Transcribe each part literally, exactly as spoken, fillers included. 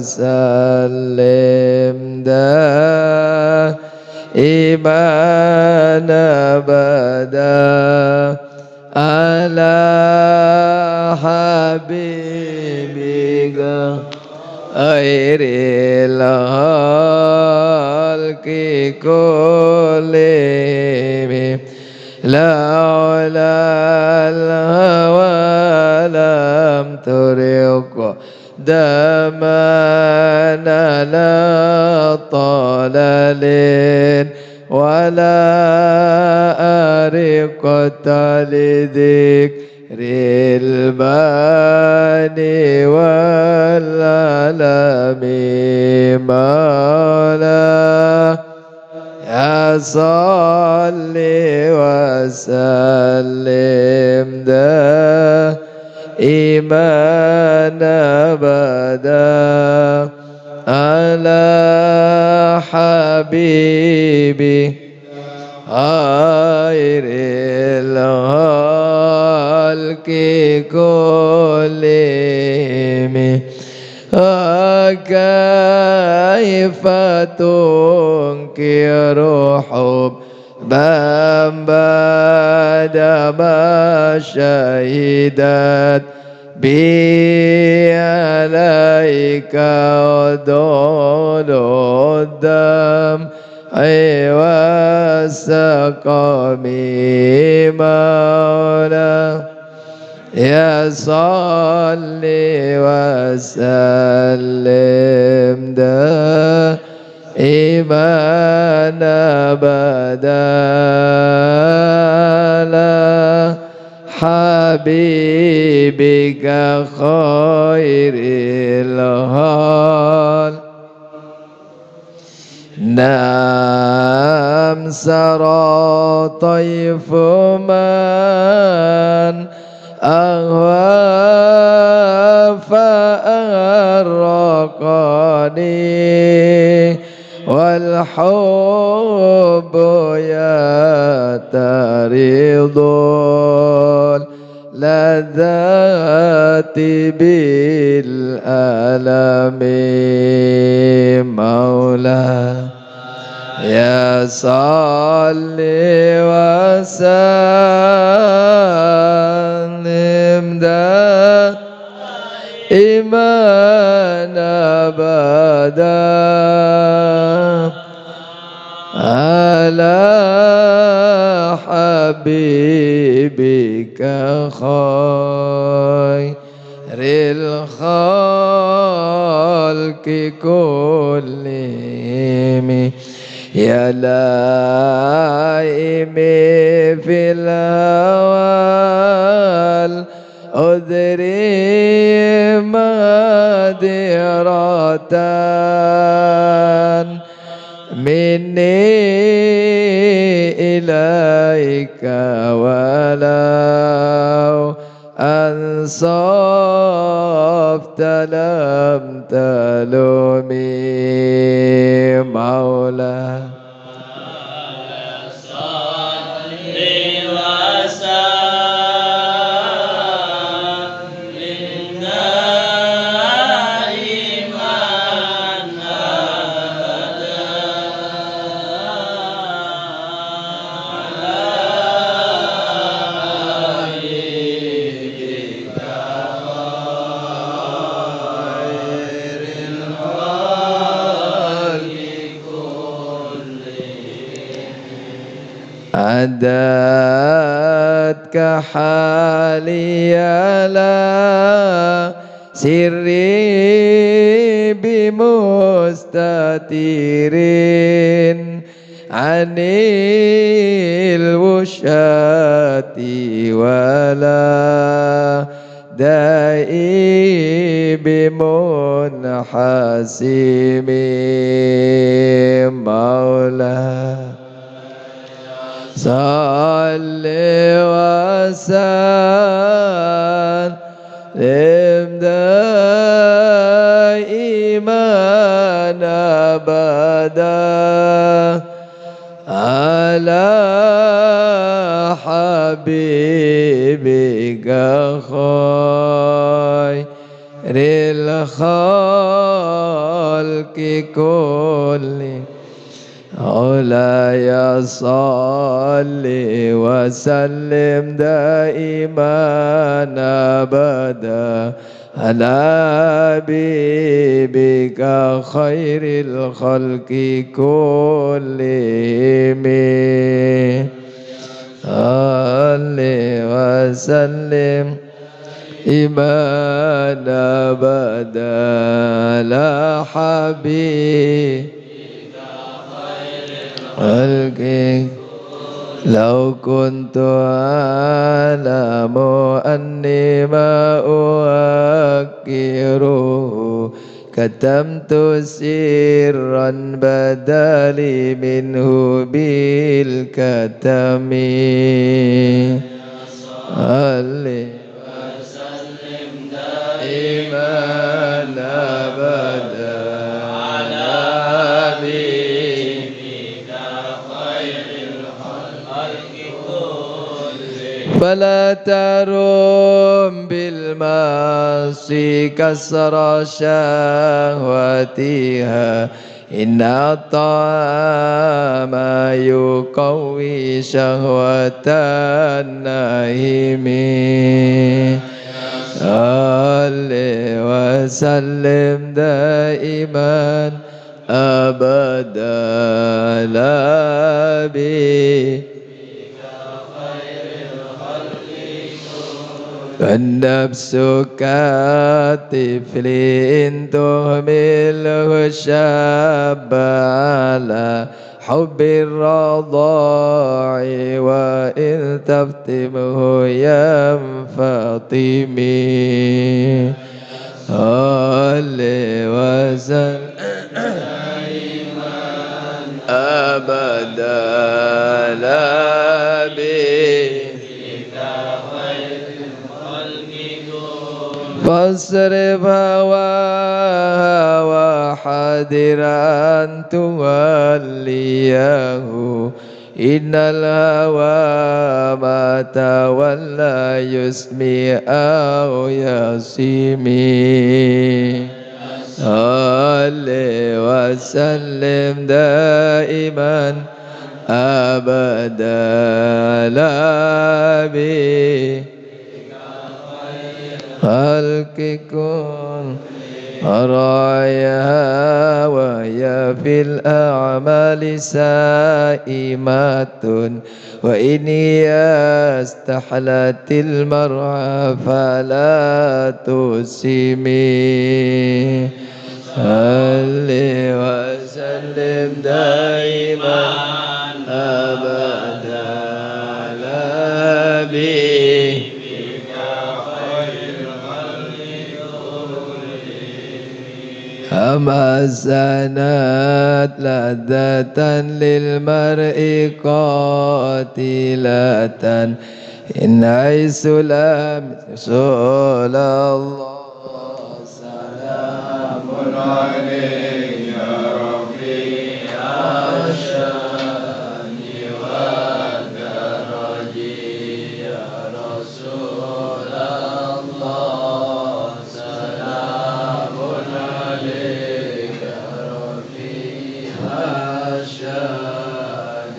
وسلم دائما أبدا على حبيبك خير الخلق كلهم. لولا الهوى لم ترق دمعا على طلل ولا أرقت لذكر الباني والعلم. مولاي يا صل وسلم دائما أبدا على حبيبي خير الخلق كلهم. وكيف تنكر حبا بعدما شهدت به عليك عدول الدمع والسقم. مولاي يا صل وسلم دائما أبدا على حبيبك خير الخلق. نام سرى طيف من أهوى فأرقني، والحب يطرد اللذات بالألم. مولاي يا صل وسلم دائما أبدا على حبيبك خير الخلق كلهم. يا لائمي في الهوى العذر معذرة مني إليك، ولو أنصفت لم تلمي. مولاي صل وسلم دائما أبدا على حبيبك خير الخلق كلهم. أدتك حالي على سري بمستتر عن الوشاة ولا دائي بمنحسم. مولاي صل وسلم دائما أبدا على حبيبك خير الخلق الخلق كلهم. مولاي صل وسلم دائما أبدا على حبيبك خير الخلق كلهم. صل وسلم دائما أبدا على حبيبك خير الخلق. لو كنت أعلم أني ما أوقره كتمت سرا بدا لي منه بالكتم. صل وسلم دائما أبدا على حبيبك خير الخلق كلهم. فلا تروم بالمعاصي كسر شهوتها، إن الطعام يقوي شهوة النائم. صل وسلم دائما أبدا على حبيبك خير الخلق. فالنفس كالطفل إن تهمله شاب على حب الرضاع وإن تفطمه ينفطم. صل وسلم أبدا على حبيبك خير الخلق كلهم. فاصرف هواها وحذر أن توليه، إن الهوى ما تولى يسمع أو يسمع. صل وسلم دائما أبدا على حبيبك خلق كلهم. راعها وهي في الأعمال سائمة، وإن هي استحلت المرعى فلا تسم. صل وسلم دائما أبدا على حبيبك خير الخلق كلهم. أما سنت لذة للمرء قاتلة، إن حيث لم يصل الله سلام عليك يا رفيع الشان والدرج. يا رسول الله سلام عليك يا رفيع الشان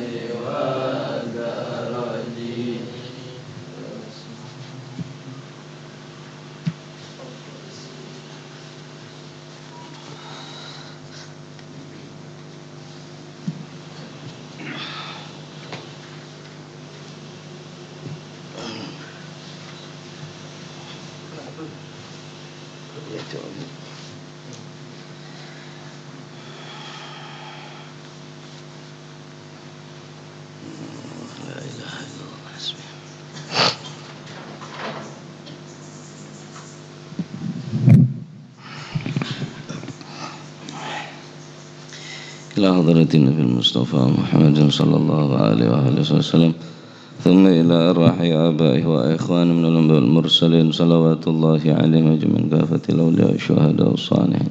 والدرج. إلى حضرة النبي المصطفى محمد صلى الله عليه وعلى آله وسلم، ثم إلى أرواح آبائه وإخوانه من الأنبياء والمرسلين، صلوات الله عليهم أجمعين، كافة الأولياء والشهداء والصالحين،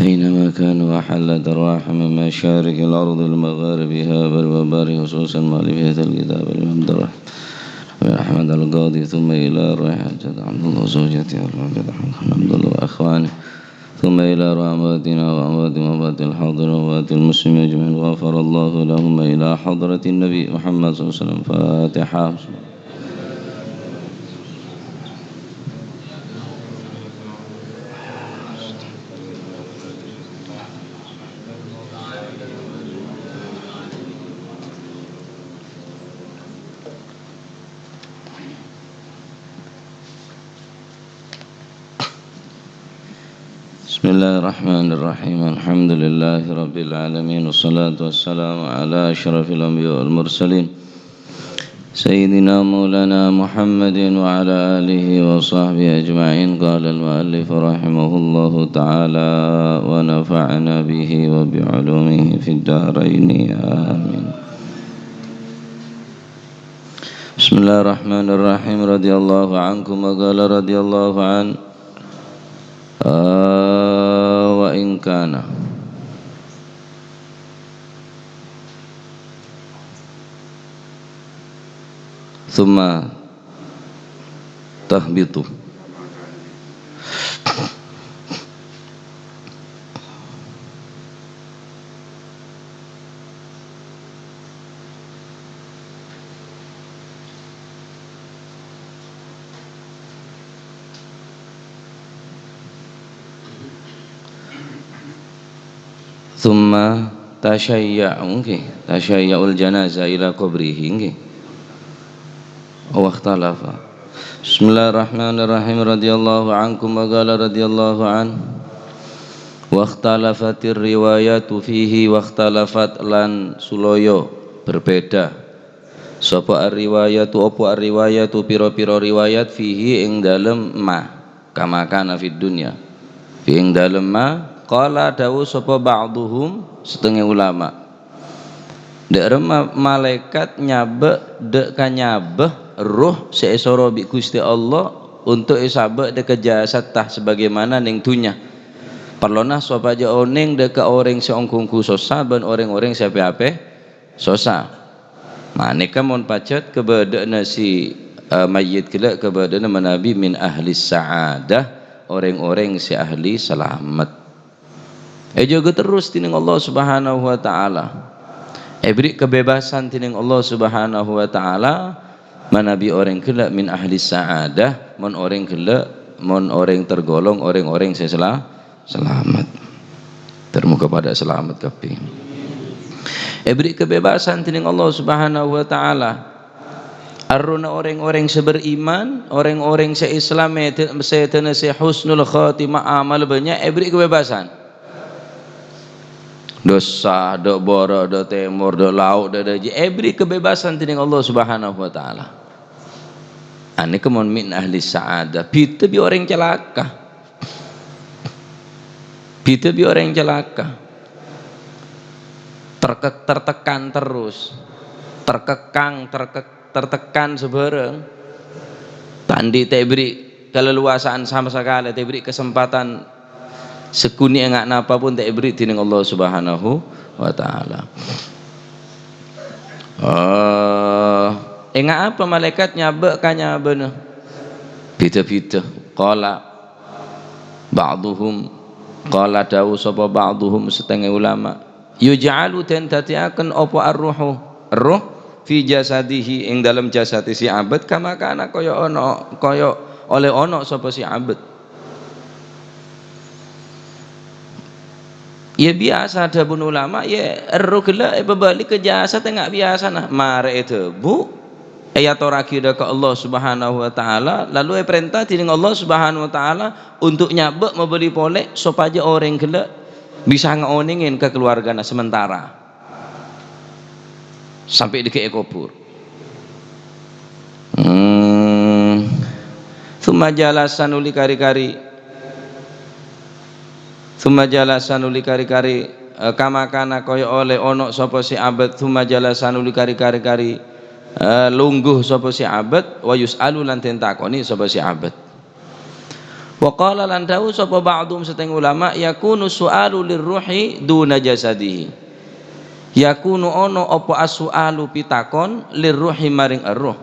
أينما كانوا، وحلت أرواحهم من مشارق الأرض لمغاربها، بر وبر، خصوصا مؤلفي هذا الكتاب الإمام عبد الرحمن بن أحمد القاضي، ثم إلى أرواح الحاج عبد الله وزوجته والحاج أحمد بن عبد الله وإخوانه، ثم إلى روح أمواتنا وأموات أموات الحاضرين وأموات المسلمين أجمعين، غفر الله لهم، إلى حضرة النبي محمد صلى الله عليه وسلم. الفاتحة. بسم الله الرحمن الرحيم. الحمد لله رب العالمين، والصلاة والسلام على أشرف الأنبياء والمرسلين، سيدنا مولانا محمد وعلى آله وصحبه أجمعين. قال المؤلف رحمه الله تعالى، ونفعنا به وبعلومه في الدارين، آمين. بسم الله الرحمن الرحيم. رضي الله عنكم، وقال رضي الله عنه، آه، وإن كان. ثم تهبط. Tsumma tasyayya'u, nggih, tasyayya'ul janazah ila qabrihi, nggih. Wakhtalafa. Bismillahirrahmanirrahim. Radhiyallahu ankum wa qala radhiyallahu an. Wakhtalafatir riwayatu fihi, wakhtalafat, lan sulaya, berbeda. Sapa ar-riwayatu, apa ar-riwayatu, pira-pira riwayat, fihi, ing dalem ma, kama kana fid dunya. Fi, ing dalem ma, qala, dawuh sapa ba'duhum, setengah ulama. Dha' remma malaèkat nyabâ' dha' ka nyabâ' roh sè èsoro bi' Ghustè Allah onto' èsabâ' dha' ka jasadda sabâgâimana neng dhunnya. Parlona sopajâ onèng dha' ka orèng sè ongghu-ongghu sossa bân orèng-orèng sè apè-apè sossa. Manèka mon pajhât kabâdâ'ânna si, eh, mayyit ghellâ' kabâdâ'ânna manabi min ahli sa'adah, orèng-orèng sè ahli salamet. Èjâgâ terros dhinèng Allah Subhanahu wa Ta'ala. Èbèrri' kebebasan dhinèng Allah Subhanahu wa Ta'ala manabi orèng ghellâ' min ahli sa'adah, mon orèng ghellâ', mon orèng tergolong orèng-orèng sè sela-, salamet. Termoga pada salamet kabbhi. Èbèrri' kebebasan dhinèng Allah Subhanahu wa Ta'ala. Arona orèng-orèng sè beriman, orèng-orèng sè Islam, sè dâna sè husnul khatimah, amal bânnya', èbèrri' kebebasan. Dâ' sossa, dâ' bârâ', dâ' tèmor, dâ' lao', dâ' dâjâ, èbèrri' kebebasan dhinèng Allah Subhanahu wa Ta'ala. Anèka mon min ahli sa'adah, bhidhâ bi' orèng calaka. Bhidhâ bi' orèng calaka. Terke-, tertekan terros. Terkekang, terke-, tertekan sabârâng. Ta' andi' ta' èbèrri' kaleluasaan sama sakalè, ta' èbèrri' kasempatan sakonè' ènga' napa pon ta' èbèrri' dhinèng Allah Subhanahu wa Ta'ala. Eh, ènga' apa malaèkat nyabâ' ka nyabâ'na? Bhidhâ-bhidhâ. Qala ba'duhum, qala dawuh sapa ba'duhum, setengah ulama, "Yuj'alu, den daddiyaken apa ar-ruhu, roh, fi jasadihi, ing dalem jasade si abet, kama kana, kaya ana, kaya oleh ana sapa si abet." Ya, biyasa, dhâbuna ulama, ya, erroh ghellâ' èpabâli' ka jasad, enga' biyasana. Marè èdhâbu, èyatorraghi dâ' ka Allah Subhanahu wa Ta'ala, lalu èparènta dhinèng Allah Subhanahu wa Ta'ala untuk nyabâ' mabâli polè, sopajâ orèng ghellâ' bisa ngaonèngè ka kaluwargana sementara. Sampè' dhâggi' èkobhur. Hmm. Tsumma jalasa nuli kari-kari. Tsumma jalasa nuli kari-kari, eh, kama kana kaya oleh ana sapa si abet. Tsumma jalasa nuli kari-kari-kari, eh, lungguh sapa si abet. Wa yus'alu lan den takoni sapa si abet. Wa qala lan dawuh sapa ba'dhum seteng ulama, "Yakunu su'alu lirruhi duna jasadihi." Yakunu ana apa as-su'alu pitakon lirruhi maring erroh.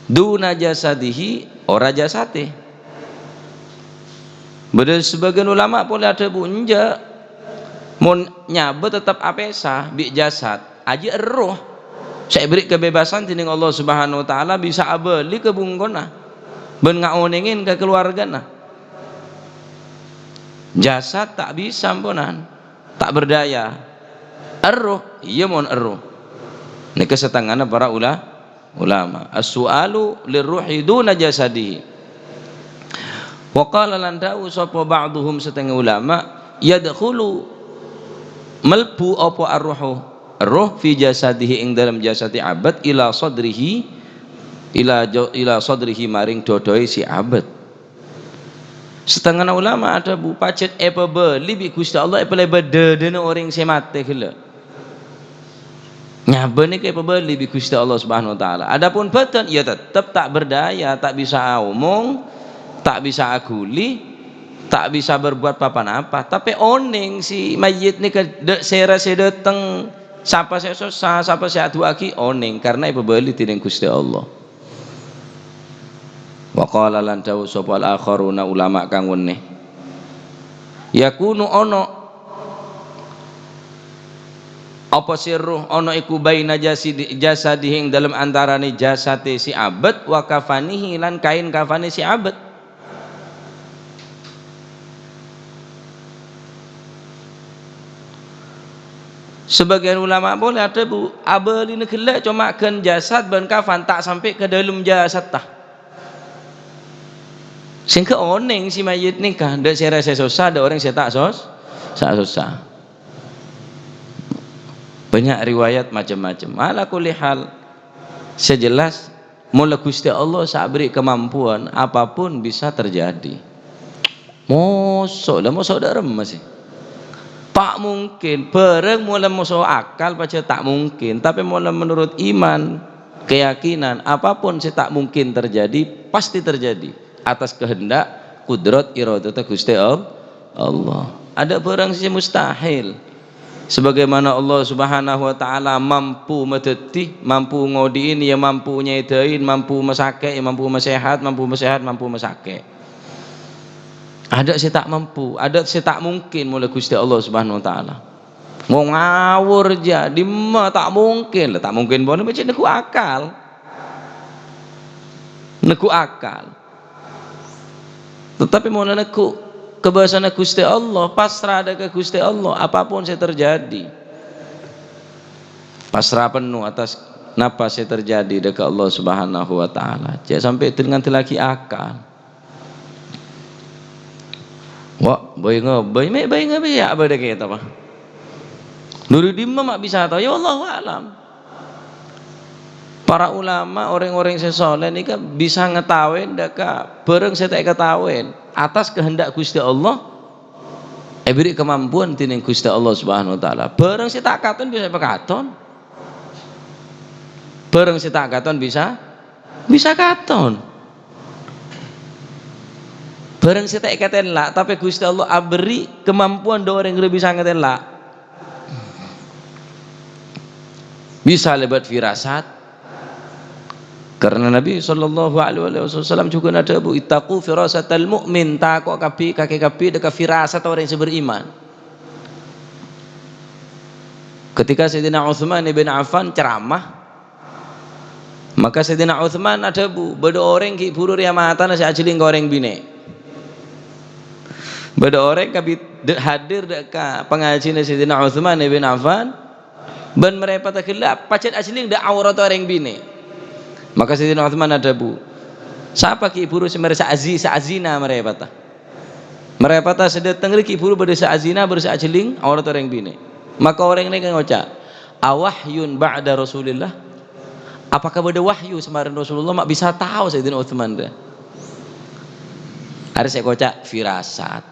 Duna jasadihi, ora jasate. Bâdâ sabâgiyân ulama polè adhâbu, "Enjâ'. Mon nyabâ tetep apèsa bi' jasad, ajiyâ erroh sè èberri' kebebasan dhinèng Allah Subhanahu wa Ta'ala bisa abâli ka bungkona bân ngaonèngè ka kalowargana. Jasad ta' bisa, amponan, ta' berdaya. Erroh, iyâ mon erroh." Nèka setengana para ula-, ulama. "As-su'alu lirruhi duna jasadihi." Wa qala, lan dâbu sapa ba'duhum, setengah ulama, "Yadkhulu, melbu apa arruhu, roh, fi jasadihi, ing dalem jasadi abad, ila sadrihi, ila jo-, ila sadrihi, maring dhodhoè si abad." Setengana ulama adhâbu, pajhât èpabâli bi' Ghustè Allah èpalèbât dâdâna orèng sè matè ghellâ'. Nyabâ nèka èpabâli bi' Ghustè Allah Subhanahu wa Ta'ala. Adapun bâdân, ya tetep ta' berdaya, ta' bisa aomong, ta' bisa aghuli, ta' bisa berbuat pa-ponapa. Tapè onèng si mayyit nèka dâ-, sèra sè dâteng, sapa sè sossa, sapa sè adu'aaghi, onèng, karna èpabâli dhinèng Ghustè Allah. Wa qala, lan dâbu sapa al-akharuna, ulama kang wennè, "Yakunu, ana apa sirruh, ana iku baina jasidi-, jasadihi, ing dalem antarane jasate si abet, wa kafanihi, lan kain kafane si abet." Sebagian ulama pole adhâbu, abâlina ghellâ' coma ghân jasad bân kafan, ta' sampè' ka dâlem jasadda. Sehingga onèng si mayyit nèka, dâ' sèra sè sossa, dâ' orèng sè ta' sos-, sa-, sossa. Banyak riwayat macem-macem. Ala kulli hal, sè jelas, Mola Guste Allah sè aberri' kamampowan, apapun bisa terjadi. Moso', la moso' dâ' remma sè? Ta' mungkin. Bârâng mola moso' akal pajhât ta' mungkin. Tapè mola menurut iman, keyakinan, apapun sè ta' mungkin terjadi, pasti terjadi atas kehendak, kudrat, iradata Guste Al-, Allah. Adâ' bârâng sè mustahil. Sebagaimana Allah Subhanahu wa Ta'ala mampu madhâddhi, mampu ngodhi'in, ya mampu nyèdhâin, mampu masakè', ya mampu masehat, mampu masehat, mampu masakè'. Adâ' sè ta' mampu, adâ' sè ta' mungkin mola Guste Allah Subhanahu wa Ta'ala. Ngo ngawur jâ, dimma ta' mungkin. La, ta' mungkin pole, mecè neggu' akal. Neggu' akal. Tetapi mola neggu' ka bhâsana Guste Allah, pasra dâ' ka Guste Allah, apapun sè terjadi. Pasra penno atas napa sè terjadi dâ' ka Allah Subhanahu wa Ta'ala. Jâ' sampè' dil-, ngandellaghi akal. Wa, bhâi nga-, bhâi me', bhâi nga-, bhâi ya, bâdâ kèta, Pa'. Duri dimma ma' bisa tao? Ya, wallahu a'lam. Para ulama, orèng-orèng sè soleh nèka bisa ngataowè dâ' ka bârâng sè ta' èkataowè atas kehendak Guste Allah, èberri' kamampowan dhinèng Guste Allah Subhanahu wa Ta'ala. Bârâng sè ta' katon bisa èpakaton. Bârâng sè ta' katon bisa, bisa katon. Bârâng sè ta' èkatella', tapè Guste Allah aberri' kamampowan dâ' orèng rè bisa ngatella'. Bisa lèbât firasat. Karena Nabi sallallahu alaihi wasallam jhughân adhâbu, "Ittaqu firasatal mu'min," tako' kabbhi, kakè kabbhi dâ' ka firasat orèng sè beriman. Ketika Sayyidina Utsman ibn Affan ceramah, maka Sayyidina Utsman adhâbu, "Bâdâ orèng ghi' bhuru rèya matana sè ajhelling ka orèng binè'." Bâdâ orèng kabi-, dâ-, hadir dâ' ka pangajhina Sayyidina Utsman ibn Affan, bân marèpata ghellâ' pajhât ajhelling dâ' aoratta orèng binè'. Maka Sayyidina Utsman adhâbu, "Sapa ghi' bhuru sè marè sè azi-, sè azina marèpata?" Marèpata sè dâteng rè ghi' bhuru bâdâ sè azina, bâdâ sè ajhelling, aoratta orèng binè'. Maka orèng nèka ngoca', "Awahyun ba'da Rasulillah?" Apakah bâdâ wahyu samarèn Rasulullah ma' bisa tao Sayyidina Utsman rè? Arè sè èkoca' firasat.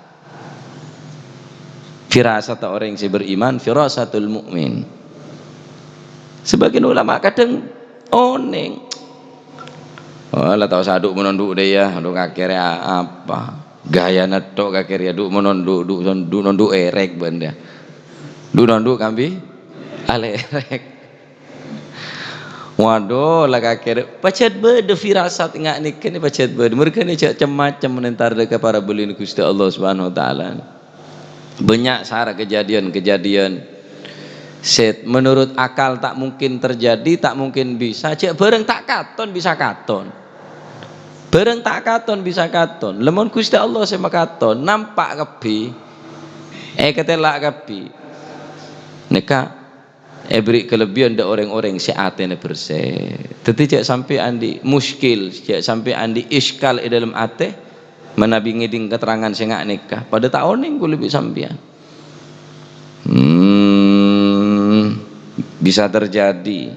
Firasat orèng sè beriman, firasatul mu'min. Sebagian ulama kadhâng onèng. Oh, la tao sadu' monondu' dâ' iyâ, du kakè rè a-, apa? Gayana tok kakè rè iyâ, du monondu', du son-, du nondu' èrèk bân dâ. Du nondu' kambi alèrèk. Waduh, la kakè rè-, pajhât bâdâ firasat nga' nèka nè pajhât bâdâ. Mergâna jhâ' cem-macem entar dâ' ka para bâlina Ghustè Allah Subhanahu wa Ta'ala. Bânnya' sara kejadian-kejadian sè menurut akal ta' mungkin terjadi, ta' mungkin bisa. Jhâ' bârâng ta' katon bisa katon. Bârâng ta' katon bisa katon. Lamon Ghustè Allah sè makaton, nampa' kabbhi, èkatèla' kabbhi. Nèka èberri' kalebbiyan dâ' orèng-orèng sè atèna bersè. Dhâddhi jhâ' sampè' andi' muskil, jhâ' sampè' andi' iskal è dâlem atè, manabi ngèdhing katerrangan sè nga' nèka. Padâ ta' onèng kaulâ bi' sampèyan. Hmm, bisa terjadi,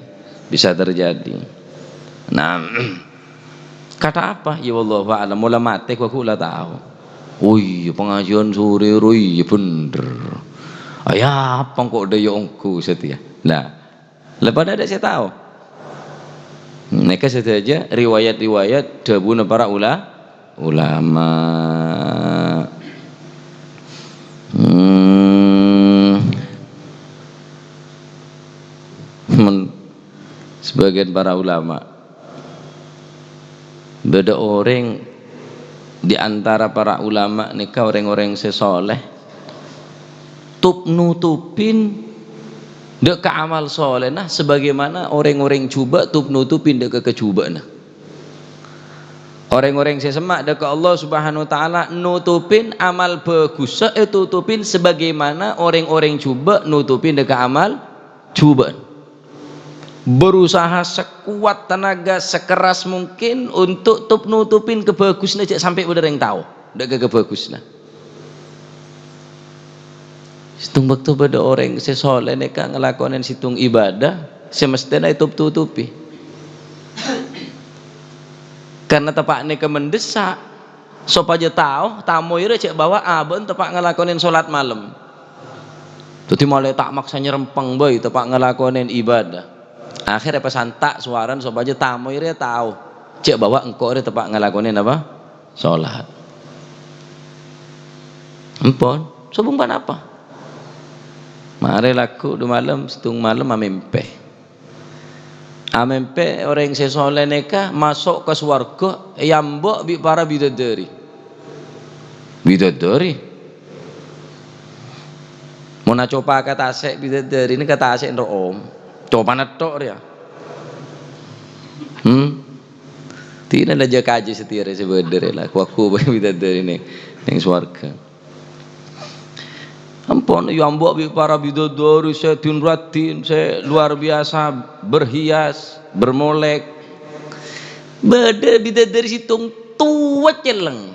bisa terjadi. Nah, kata apa? Ya, wallahu a'lam. Mola matè, ghu-, ghu' la tao. Oh iyâ, pangajiân sorè rowa, iyâ bhender. Aya apa engko' dâ' iyâ ongghu satèya. Nah, la padâ adâ' sè tao. Nèka sadhâjâ riwayat-riwayat dhâbuna para ula-, ulama. Hmm. Men-, sebagian para ulama, bâdâ orèng di antara para ulama nèka, orèng-orèng sè soleh, tup-nutupin dâ' ka amal solehna sebagaimana orèng-orèng jhubâ' tup-nutupin dâ' ka kajhubâ'na. Orèng-orèng sè semma' dâ' ka Allah Subhanahu wa Ta'ala nutupin amal bhâghussa, ètutupin sebagaimana orèng-orèng jhubâ' nutupin dâ' ka amal jhubâ'na. Berusaha sekuat tenaga, sekeras mungkin untuk tup-nutupin kabhâghussanna jhâ' sampè' bâdâ orèng tao dâ' ka kabhâghussanna. Sèttong bâkto bâdâ orèng sè soleh nèka ngalakonè sèttong ibadah sè mestèna ètup-tutupi. Karna teppa' nèka mendessa', sopajâ tao, tamoy rè jhâ' bahwa abâ'na teppa' ngalakonè solat malem. Dhâddhi malè ta' maksa nyarempeng bhâi, teppa' ngalakonè ibadah. Akhèrra èpasanta' sowarana sopajâ tamoy rè tao, jhâ' bahwa engko' rè teppa' ngalakonè apa? Solat. Empon, sobung ponapa? Marè lagghu' du malem, sèttong malem amèmpè. Amèmpè orèng sè soleh nèka maso' ka sowarghâ èambâ' bi' para bidadari. Bidadari. Mon acopa ka tasè' bidadari nèka tasè' nro', Om. Copana tok rèya. Hmm? Dinah la jhâ' kajhi satèya rè sè bâdâ rè la, ku-, ku bidadari nèng, nèng sowarghâ. Ampon, èambâ' bi' para bidadari sè din-raddhin, sè luar biasa berhias, bermolek. Bâdâ bidadari sèttong towa celleng,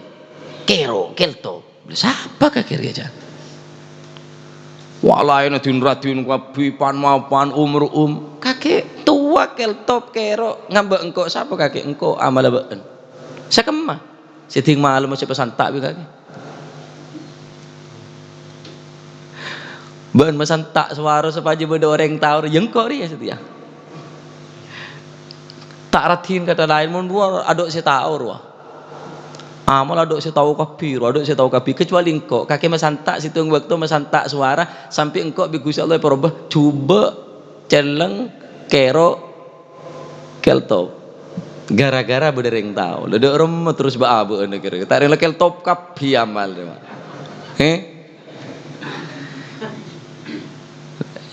kèro, kèlto. Sapa kakè rèya, jhâ'? Wa' laènna din-raddhin kabbhi, pan-mapan, um-ru'um. Kakè towa, kèlto, kèro, ngambâ' engko', sapa kakè? Engko' amalla bâ'na. Sakemma. Sè dhing malem sè pasanta' bi' kakè. Bâ'na masanta' sowara sopajâ bâdâ orèng tao, ya engko' rèya satèya. Ta' raddhin kata laèn, mon rowa adâ' sè tao rowa. Amal adâ' sè tao kabbhi, rowa adâ' sè tao kabbhi, kecuali engko'. Kakè masanta' sèttong bâkto masanta' sowara, sampè' engko' bi' Ghustè Allah èparobâ jhubâ', celleng, kèro, kèlto. Gara-gara bâdâ rèng tao. Lha dâ' remma terros bâ'-abâ'ân kèra. Ta' rèng la kèlto kabbhi amal, he?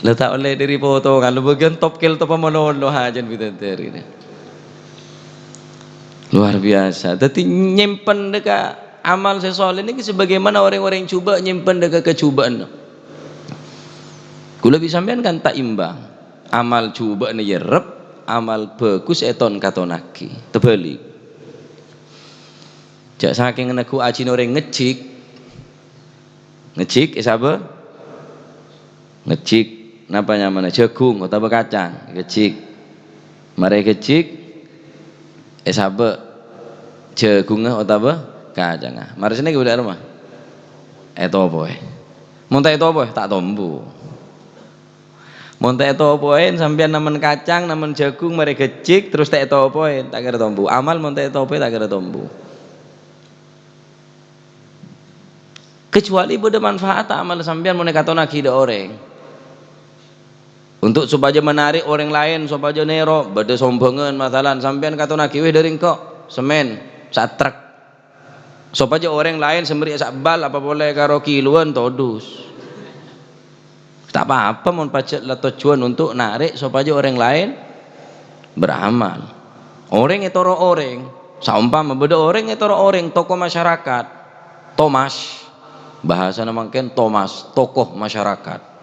Lha ta' ollè dâri potongan, lha bâgiyân top kèlto pamalolo hajân bidadari. Luar biasa. Dhâddhi nyèmpen dâ' ka amal sè soleh nèka sebagaimana orèng-orèng jhubâ' nyèmpen dâ' ka kajhubâ'ânna. Kaulâ bi' sampèyan kan ta' imbang. Amal jhubâ'na nyerrep, amal bhâghus èton-katonaghi. Tebâli. Jhâ' sakèng neggu' ajina orèng ngejjhik. Ngejjhik, èsabâ? Ngejjhik. Napa nyamana? Jhâghung otabâ kacang. Ngejjhik. Marè ngejjhik, èsabâ jhâghungnga otabâ kacangnga. Marè sènè' ghâbây dâ' remma? Ètopowè. Mon ta' ètopowè, ta' tombu. Mon ta' ètopowè, sampèyan namen kacang, namen jhâghung, marè ngejjhik, terros ta' ètopowè, ta' kèra tombu. Amal mon ta' ètopowè, ta' kèra tombu. Kecuali bâdâ manfaat amal sampèyan mon èkatonaghi dâ' orèng. Untuk supajâ menarik orèng laèn, supajâ nèro, bâdâ sombhângan, masalan, sampèyan katonnaghi, "Wèh, dâri engko', sèmèn, satrek." Sopajâ orèng laèn sè mèrè'è sa'bal apa polè karo kiloan todus. Ta' pa-apa mon pajhât la tojjhuwân untuk narèk sopajâ orèng laèn beramal. Orèng ètoro' orèng, saompama bâdâ orèng ètoro' orèng, tokoh masyarakat, tomas, bahasana mangkèn tomas, tokoh masyarakat.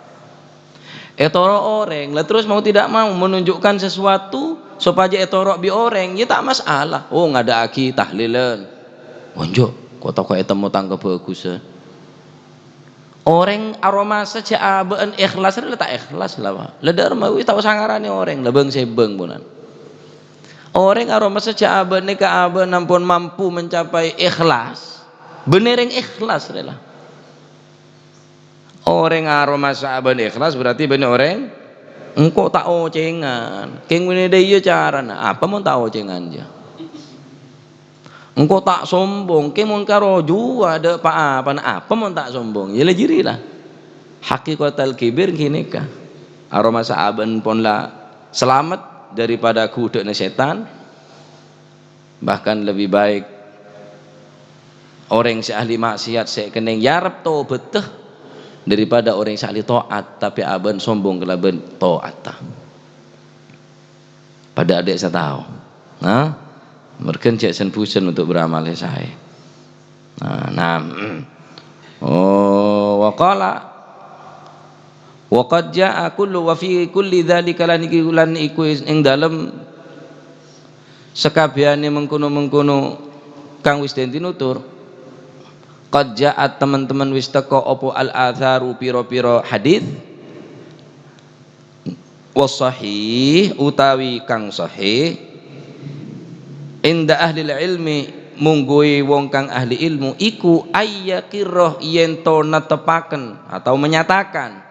Ètoro' orèng, la terros mau tidak mau menunjukkan sesuatu sopajâ ètoro' bi' orèng, ya ta' masalah. Oh, ngadâ'aghi tahlilan. Onjhu', ko' toko ètemmo tang kabhâghusân. Orèng aromasa jhâ' abâ'na ikhlas, la ta' ikhlas la, Pak. La dâ' remma wi tao sangaranè orèng, la bâng-sèbâng ponan. Orèng aromasa jhâ' abâ'na ka abâ'na ampon mampu mencapai ikhlas, bânnè rèng ikhlas, rè la. Orèng aromasa abâ'na ikhlas berarti bânnè orèng engko' ta' ocèngan. Kèng bânnè dâ' iyâ carana. Apa mon ta' ocèngan, jâ? Engko' ta' sombong. Kèng mon karo jhuwâ dâ' pa-apana, apa mon ta' sombong? Yâ la jârèya la. Hakikatul kibir ghânèka. Aromasa abâ'na pon la salamet daripada ghudhâ'na sètan. Bahkan lebih baik orèng sè ahli maksiat sè kennèng yârep tobhâddhâ daripada orèng sè ahli taat, tapè abâ'na sombong kalabân taatta. Padâ adâ' sè tao. Nah, mergân jhâ' sen-bhusen untuk beramal sè saè. Nah, nah. Oh, wa qala, "Wa qad jaa kullu, wa fi kulli dzalika," lan iki, lan iku ing dalem sakabèyanè mengkono-mengkono kang wis dâddhi nutur. "Qad ja'at," teman-teman wis teka apa, "al-atsaru," pira-pira hadis, "was sahih," utawi kang sahih, "inda ahlil ilmi," mongghuwi wong kang ahli ilmu, iku, "ayyakirra," yèn to neteppaken atau menyatakan,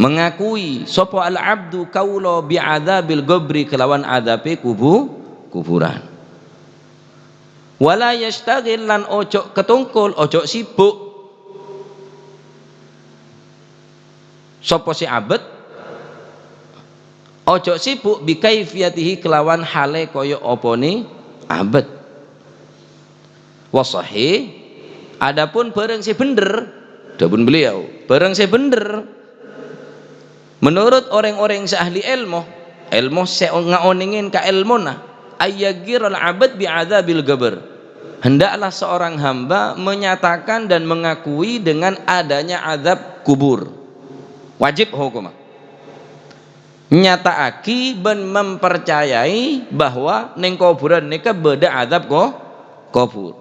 mengakui sapa al-abdu, kaula, bi'adzabil qabri, kelawan adzabè kubu-, kuburan. "Wala yasytaghil," lan ojo' katongkol, ojo' sibuk. Sapa sè abâd, ojo' sibuk, "bi kaifiyatihi," kelawan halè kaya apa nè abâd. "Was sahih," adapun bhârâng sè bhendher, dhâbuna beliau, bhârâng sè bhendher, menurut orèng-orèng sè ahli èlmo, èlmo sè ngaonèngè ka èlmona, "ayyakirral abd bi'adzabil qabr." Hendaklah seorang hamba menyatakan dan mengakui dengan adanya azab kubur. Wajib hukumma. Nyata'aghi bân mempercayai bahwa neng koburan nèka bâdâ azab ko-, kobur.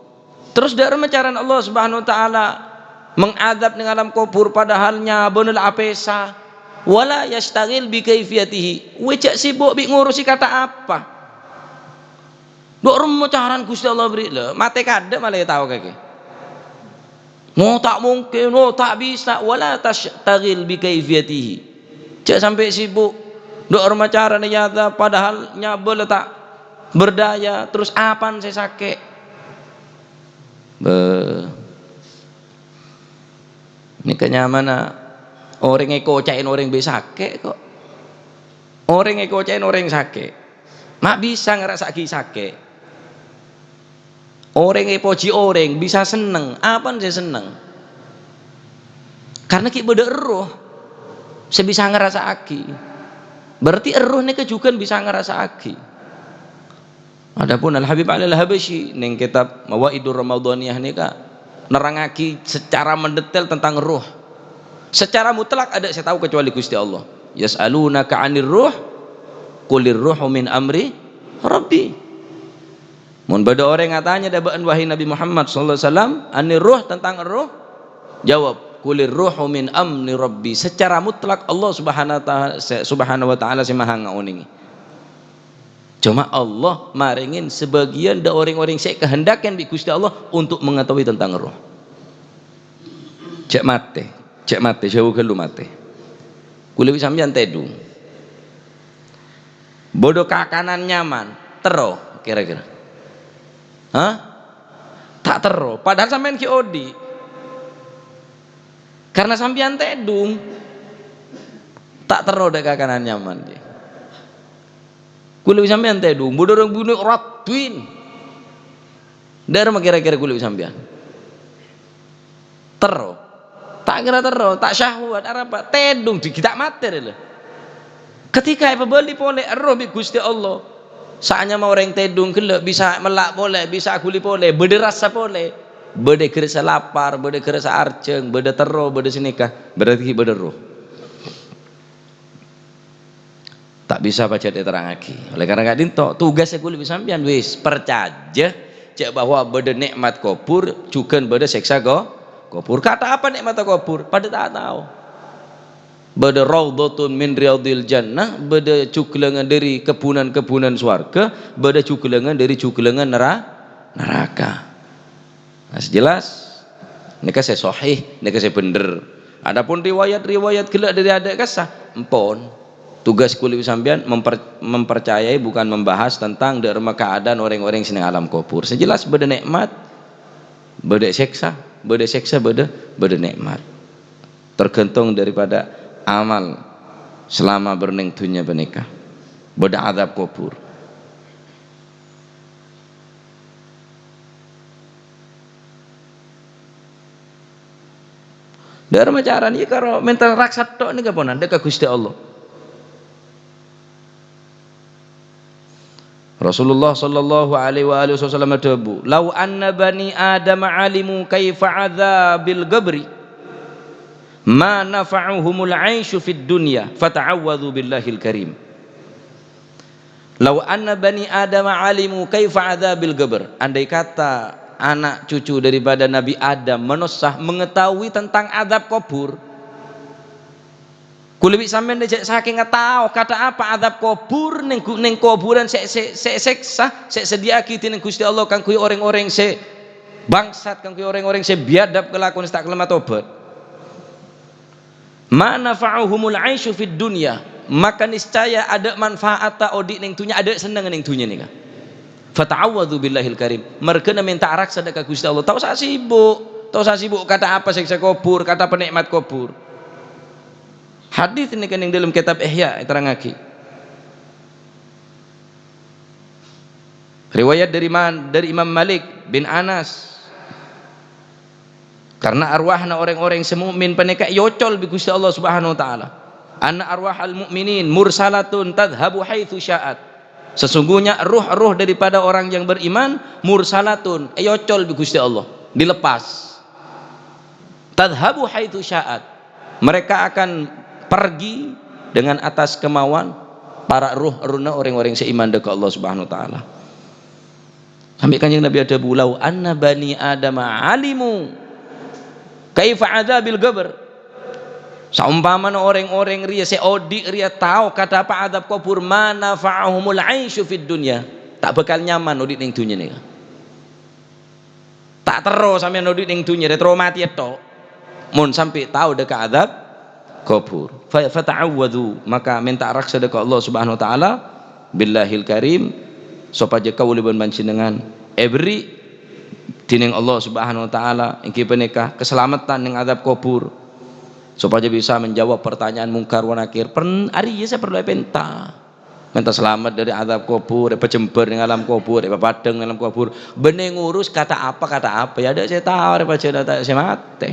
Terros dâ' remma carana Allah Subhanahu wa Ta'ala mengazab neng alam kobur padahal nyabâna la apèsa. "Wala yasytaghil bi kaifiyatihi." Wè jhâ' sibuk bi' ngorosi kata apa. Dâ' remma carana Ghustè Allah bherri', la matè kaadâ' malè tao kakè. "Oh, ta' mungkin, oh, ta' bisa." "Wala tasytaghil bi kaifiyatihi." Jhâ' sampè' sibuk. Dâ' remma carana nyata, padahal nyabâ la ta' berdaya, terros apana sè sakè'? Bâh. Nèka nyamana orèng èkoca'è orèng bi' sakè' ko'. Orèng èkoca'è orèng sakè'. Ma' bisa ngarasa'aghi sakè'. Orèng èpojhi orèng bisa senneng. Apana sè senneng? Karena ghi' bâdâ erroh sè bisa ngarasa'aghi. Berarti erroh nèka jhughân bisa ngarasa'aghi. Adapun Al-Habib Ali Al-Habasyi neng kitab Mawaidur Ramadhaniyah nèka nerrangaghi secara mendetail tentang roh. Secara mutlak adâ' sè tao kecuali Ghustè Allah. "Yas'alunaka 'anir ruh, qulir ruhu min amri Rabbi." Mon bâdâ orèng atanya dâ' bâ'na, wahai Nabi Muhammad sallallahu alaihi wasallam, "'anir ruh," tentang roh, jawab, "qulir ruhu min amri Rabbi." Secara mutlak Allah Subhanahu wa Ta'ala, Subhanahu wa Ta'ala sè maha ngaonèngè. Coma Allah marèngè sabâgiyân dâ' orèng-orèng sè èkahendakè bi' Ghustè Allah untuk mengetahui tentang roh. Jhâ' matè, jhâ' matè, jhâu ghâllu matè. Kulâ bi' sampèyan tèdung. Bâdâ kakanan nyaman, terro kira-kira? Hah? Ta' terro. Padahal sampèyan ghi' odi'. Karena sampèyan tèdung. Ta' terro dâ' kakanan nyaman, jâ. Kulâ bi' sampèyan tèdung, bâdâ orèng binè' raddhin. Dâ'remma kèra-kèra kulâ bi' sampèyan? Terro. Ta' kèra terro, ta' syahwat, arapa? Tèdung, dâggi' ta' matè, rè, la. Ketika èpabâli polè, erroh bi' Ghustè Allah. Sanyama orèng tèdung ghellâ' bisa mella' polè, bisa aghuli polè, bâdâ rassa polè. Bâdâ ghârâssa lapar, bâdâ ghârâssa arjhâng, bâdâ terro, bâdâ sanèka. Berarti bâdâ erroh. Ta' bisa pajhât èterrangngaghi. Oleh karena ka'dinto, tugas kulâ bi' sampèyan wis parcajâ jâ' bahwa bâdâ nè'mat kobhur, jhughân bâdâ sèksa ko-, kobhur. Kata apa nè'matta kobhur? Padâ ta' tao. Bâdâ raudhatun min riyadil jannah, bâdâ jhuglângan dâri kebbhunan-kebbhunan sowarghâ, bâdâ jhuglângan dâri jhuglângan nera-, naraka. Nah, sè jelas, nèka sè sahih, nèka sè bhendher. Adapun riwayat-riwayat ghellâ' dâri adâ' kassa, empon. Tugas kulâ bi' sampèyan memper-, mempercayai, bukan membahas tentang dâ' remma keadaan orèng-orèng sè neng alam kobhur. Sè jelas bâdâ nè'mat, bâdâ sèksa, bâdâ sèksa, bâdâ, bâdâ nè'mat. Tergantung daripada amal selama bârneng dhunnya panèka. Bâdâ adab kobhur. Dâ' remma carana, iyâ, karo mènta raksa tok nèka ponan dâ' ka Ghustè Allah. Rasulullah sallallahu alaihi wa alihi wasallam adhâbu, "Lau anna bani Adam alimu kaifa adzabil qabri, ma nafa'uhumul 'aisyu fid dunya, fata'awwadzu billahil karim." "Lau anna bani Adam alimu kaifa adzabil qabr." Andai kata anak cucu daripada Nabi Adam, manossa, mengetahui tentang azab kubur. Kulâ bi' sampèyan jâ' sakènga tao kata apa azab kubur neng gu-, neng kobhurân sè, sè, sè èsèksa, sè èsadhiyâ'aghi dhineng Ghustè Allah kaangghuy orèng-orèng sè bangsat, kaangghuy orèng-orèng sè biadab kalakowan sè ta' kèlèma tobat. "Ma nafa'uhumul 'aisyu fid dunya," maka niscaya adâ' manfaatta odi' neng dhunnya, adâ' sennengnga neng dhunnya nèka. "Fata'awwadzu billahil karim." Marghâna mènta araksa dâ' ka Ghustè Allah. Ta' osa sibuk. Ta' osa sibuk kata apa sèksa kubur, kata apa nè'mat kubur. Hadis nèka neng dâlem kètab Ihya èterrangngaghi. Riwayat dâri man-, dâri Imam Malik bin Anas. Karena arwahna orèng-orèng sè mukmin panèka èocol bi' Ghustè Allah Subhanahu wa Ta'ala. "Anna arwahal mu'minin mursalatun tadhhabu haitsu sya'at." Sesungguhnya roh-roh daripada orang yang beriman mursalatun, èocol bi' Ghustè Allah, dilepas. "Tadhhabu haitsu sya'at." Mereka akan pergi dengan atas kemauan para roh-, rohna orèng-orèng sè iman dâ' ka Allah Subhanahu wa Ta'ala. Sampè' Kanjeng Nabi adhâbu, "Lau anna bani Adama alimu kaifa adzabil qabr." Saompamana orèng-orèng rèya sè odi' rèya tao kata apa azab kubur, "Ma nafa'ahumul 'aisyu fid dunya." Ta' bhâkal nyaman odi' neng dhunnya nèka. Ta' terro sampèyan odi' neng dhunnya rè, terro matè tok. Mon sampè' tao dâ' ka azab kubur. Fa-, fata'awwadzu, maka mènta araksa dâ' ka Allah Subhanahu wa Ta'ala, billahil karim, sopajâ kaulâ bân panjhennengngan èberri' dhineng Allah Subhanahu wa Ta'ala, èngghi panèka kasalameddhân neng azab kubur, sopajâ bisa menjawab pertanyaan Mungkar wa Nakir. Pern-, arèya sè parlo èpènta. Mènta salamet dâri azab kubur, èpajembhâr neng alam kubur, èpapadhâng neng alam kubur. Bânnè ngurus kata apa, kata apa. Iyâ, adâ' sè tao, rè, pajhât ta' sè matè.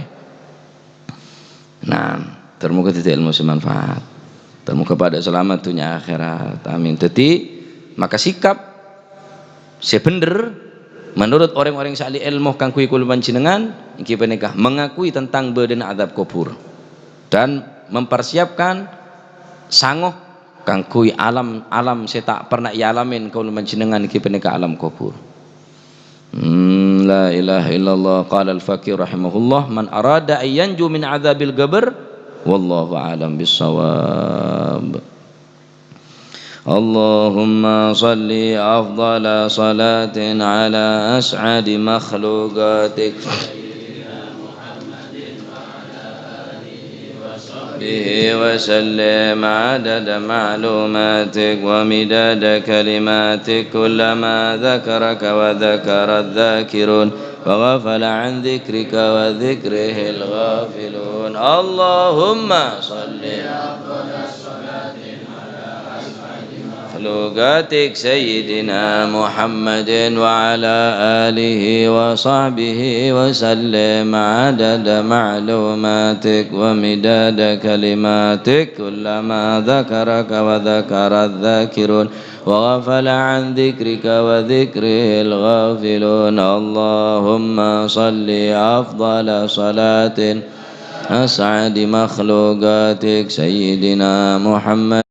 Nah, ter-, moga dhâddhi èlmo sè manfaat. Ter-, moga padâ salamet dhunnya akhèrat. Amin. Dhâddhi, maka sikap sè bhendher menurut orèng-orèng sè ahli èlmo kaangghuy kaulâ panjhennengngan, èngghi panèka mengakui tentang bâdâna azab kubur dan mempersiapkan sango kaangghuy alam-alam sè ta' pernah èalamè kaulâ panjhennengngan èngghi panèka alam kubur. Hmm, la ilaha illallah. Qala al-faqih rahimahullah, "Man arada an yanju min adzabil qabr, wallahu a'lam bissawab." Allahumma shalli afdhala shalatin ala as'adi makhluqatik. وصحبه وسلم عدد معلوماتك ومداد كلماتك، كلما ذكرك وذكر الذاكرون وغفل عن ذكرك وذكره الغافلون. اللهم صل مخلوقاتك سيدنا محمد وعلى آله وصحبه وسلم عدد معلوماتك ومداد كلماتك، كلما ذكرك وذكر الذاكرون وغفل عن ذكرك وذكره الغافلون. اللهم صل أفضل صلاة أسعد مخلوقاتك سيدنا محمد